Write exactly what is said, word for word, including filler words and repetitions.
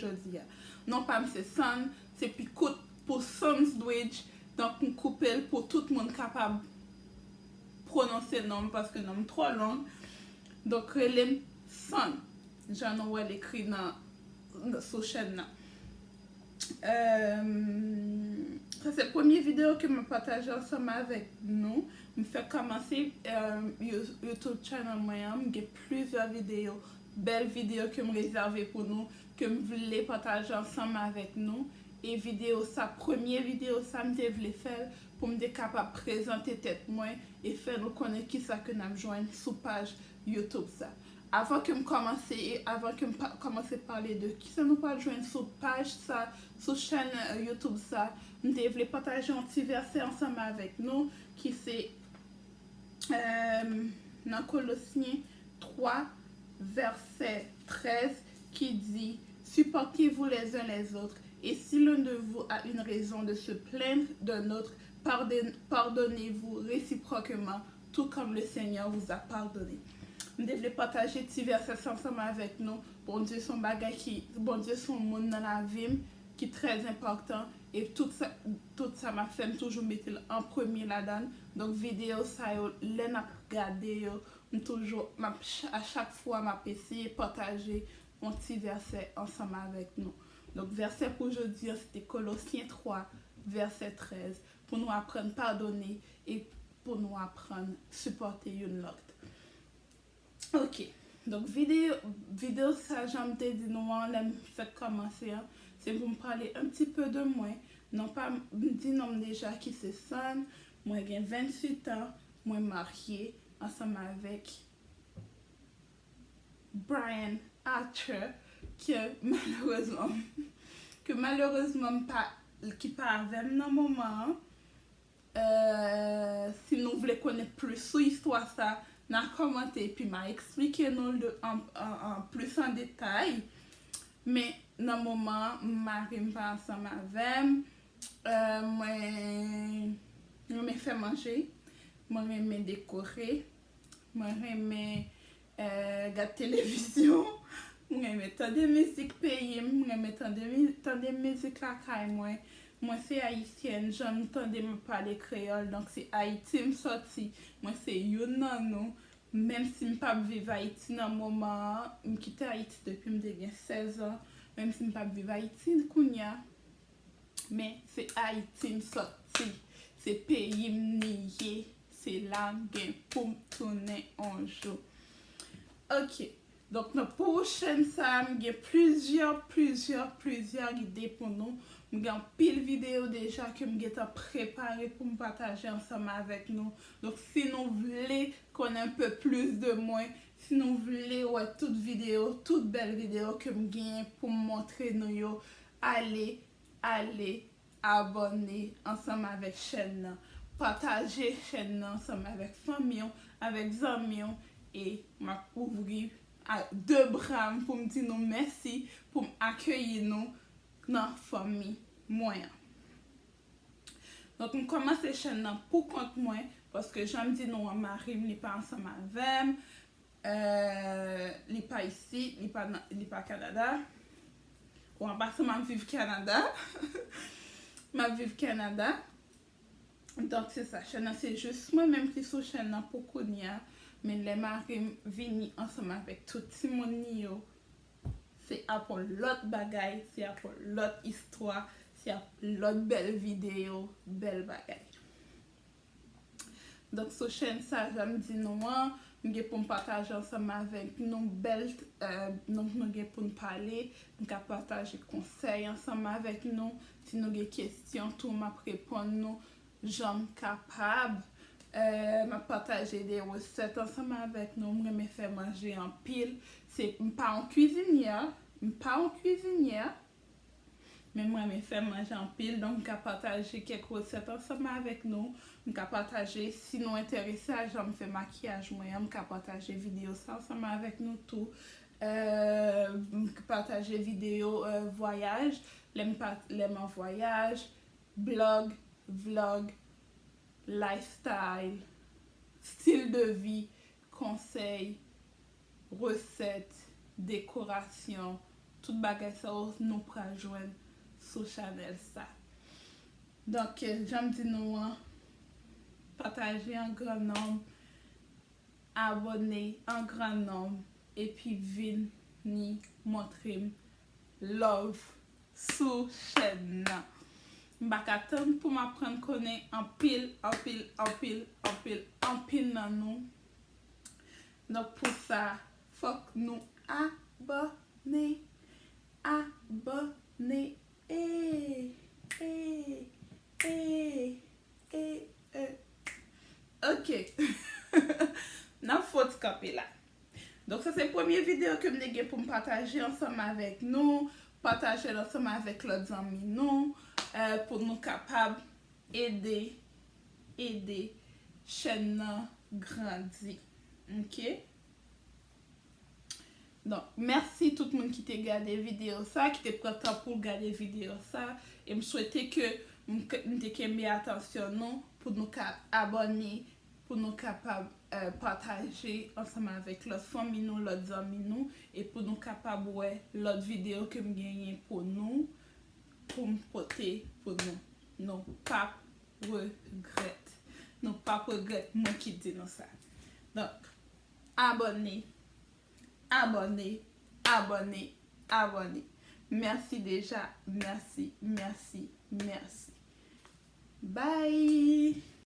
jodi a. Non pa m se Sann, se pi kout pou Sandwich, donk m koupe l pou tout moun kapab pwononse non m paske non m twò long. Donk rele m Sann, jan nou wè l ekri nan, nan sou chèn nan. Euh, sa se premye videyo ke m ap pataje ansanm avèk nou. M fèk kòmanse euh, You- YouTube channel mwen an. M gen plizyè videyo, bèl videyo ke m rezève pou nou, ke m vle pataje ansanm avèk nou. E videyo sa, premye videyo sa, m te vle fè l pou m te kapab prezante tèt mwen e fè nou konnen kisa ke n ap jwenn sou paj YouTube sa. Avan ke m kòmanse, avan ke m pa- kòmanse pale de kisa nou pral jwenn sou paj sa, sou chèn euh, YouTube sa, m te vle pataje yon ti vèsè ansanm avèk nou ki se euh, nan Kolosyen twa, vèsè trèz, ki di, Supportez-vous les uns les autres, et si l'un de vous a une raison de se plaindre d'un autre, pardon- pardonnez-vous réciproquement, tout comme le Seigneur vous a pardonné. M te vle pataje ti vèsè sa ansanm avèk nou. Bondye se yon bagay ki, Bondye se yon moun nan lavi m ki trè enpòtan. E tout sa, tout sa m ap fè, m toujou mete l an premye ladan l. Donk videyo sa yo, lè n ap gade yo, m toujou, m ap, a chak fwa m ap eseye pataje yon ti vèsè ansanm avèk nou. Donk vèsè pou jodi a, se te Kolosyen twa, vèsè trèz, pou nou aprann padone e pou nou aprann sipòte youn lòt. Ok, donk videyo, videyo sa, jan m te di nou an, lè m fèk kòmanse an, se pou m pale un petit peu de mwen. Non pa m di non m deja ki se Sann, mwen gen venntuit an, mwen marye ansanm avèk Brian Arthur, ke malerezman, ke malerezman m pa, ki pa avè m nan moman an. Euh, si nou vle konnen plis sou istwa sa, n a kòmante epi m a eksplike nou l de, an, an, an plis an detay. Men nan moman an, mari m pa ansanm avè m. Euh, mwen renmen fè manje, mwen renmen dekore, mwen renmen euh, gad televizyon, mwen renmen tande mizik peyi m, mwen renmen tande, mi- tande mizik lakay mwen. Mwen se ayisyèn, jan nou tande m ap pale kreyòl, donk se Ayiti m sòti. Mwen se youn nan nou. Menm si m p ap viv Ayiti nan moman an, m kite Ayiti depi m te gen sèz an. Menm si m p ap viv Ayiti kounye a, men se Ayiti m sòti. Se peyi m li ye. Se la m gen pou m tounen on jou. Ok. Donk nan pwochèn sa, m gen plizyè, plizyè, plizyè ide pou nou. M gen anpil videyo deja ke m gentan prepare pou m pataje ansanm avèk nou. Donk si nou vle konnen un peu plus de mwen, si nou vle wè tout videyo, tout bèl videyo ke m genyen pou m montre nou yo, ale, ale abòne ansanm avèk chèn nan. Pataje chèn nan ansanm avèk fanmi w, avèk zanmi w, e m ap ouvri a de bra m pou m di nou mèsi, pou m akeyi nou nan fanmi mwen an. Donk m kòmanse chèn nan pou kont mwen, paske jan m di nou an, mari m li pa ansanm avè m. Euh, li pa isit, li pa nan, li pa Kanada. Bon, an pasan, m ap viv Kanada. M ap viv Kanada. Donk, se sa. Chèn nan, se jis mwen menm ki sou chèn nan pou kounye a. Men lè mari m vini ansanm avèk tout timoun li yo, se ap yon lòt bagay, se ap yon lòt istwa, se ap lòt bèl videyo, bèl bagay. Donk, sou chèn sa, jan m di nou an, m gen pou m pataje ansanm avèk nou bèl, euh, donk nou gen pou n pale, m ka pataje konsèy ansanm avèk nou. Si nou gen kesyon tou, m ap reponn nou jan m kapab. Euh, m ap pataje de resèt ansanm avèk nou. M renmen fè manje anpil. Se, m pa yon kwizinyè, m pa yon kwizinyè, men m renmen fè manje anpil. Donk, m ka pataje kèk resèt ansanm avèk nou. M ka pataje, si nou enterese a jan m fè makiyaj mwen an, m ka pataje videyo sa ansanm avèk nou tou. Euh, m ka pataje videyo euh, vwayaj, lè m pa, lè m an vwayaj, blòg, vlòg, lifestyle, stil de vi, konsèy, resèt, dekorasyon, Tout bagay sa yo nou pral jwenn sou chanèl sa. Donk, jan m di nou an, pataje an gran nonb, abòne an gran nonb, epi vini montre m love sou chèn nan. M pa ka tann pou m aprann konnen anpil, anpil, anpil, anpil, anpil nan nou. Donk pou sa, fòk nou abòne, abòne, e, e, e, e, e. Ok. N ap fè yon ti kanpe la. Donk, sa se premye videyo ke m te gen pou m pataje ansanm avèk nou, pataje l ansanm avèk lòt zanmi nou, eh, pou nou kapab ede, ede chèn nan grandi. Ok? Donk, mèsi tout moun ki te gade videyo sa, ki te pran tan pou gade videyo sa. E m swete ke m, m te kenbe atansyon nou pou nou ka abòne, pou nou kapab, eh, pataje ansanm avèk lòt fanmi nou, lòt zanmi nou, e pou nou kapab wè lòt videyo ke m genyen pou nou, pou m pote pou nou. Nou p ap regrèt. Nou p ap regrèt, mwen ki di nou sa. Donk, abòne, abòne, abòne, abòne. Mèsi deja, mèsi, mèsi, mèsi. Bye!